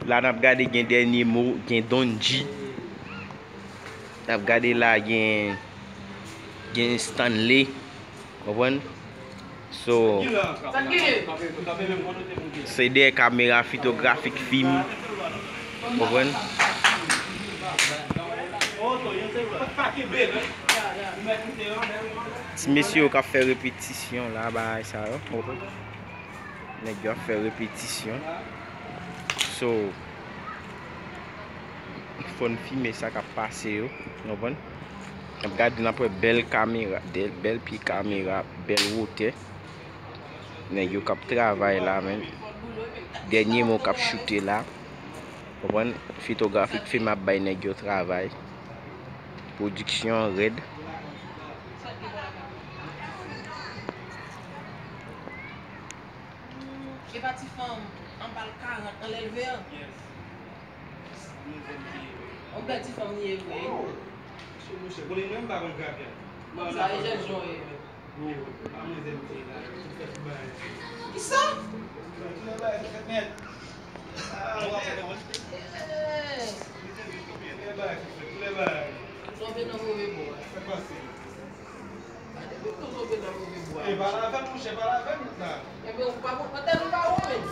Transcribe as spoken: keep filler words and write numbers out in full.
La n ap gade gen Dènye Mo, gen Don G. N ap gade la gen, gen Stanley. Konprann? So, se dèyè kamera Fitografik Fim. Konprann? Ti mesye yo k ap fè repetisyon la, bagay sa yo. Konprann? Nèg yo ap fè repetisyon. So, fò n fime sa k ap pase yo. Konprann? N ap gade, n ap wè bèl kamera, bèl, bèl pye kamera, bèl wotè. Nèg yo k ap travay la, men. Dènye Mo k ap choute la. Konprann? Fitografik Fim ap bay nèg yo travay. Pwodiksyon rèd. E pa ti fanm anba l karant anlè l vè an? Yon bèl ti fanm li ye vre. Sa e jèn jan w ye menm. Kisa? Eee. Tonbe nan move bò. Depi w tonbe nan move bò. Ebyen ou pa, ou tèt ou pa wont menm.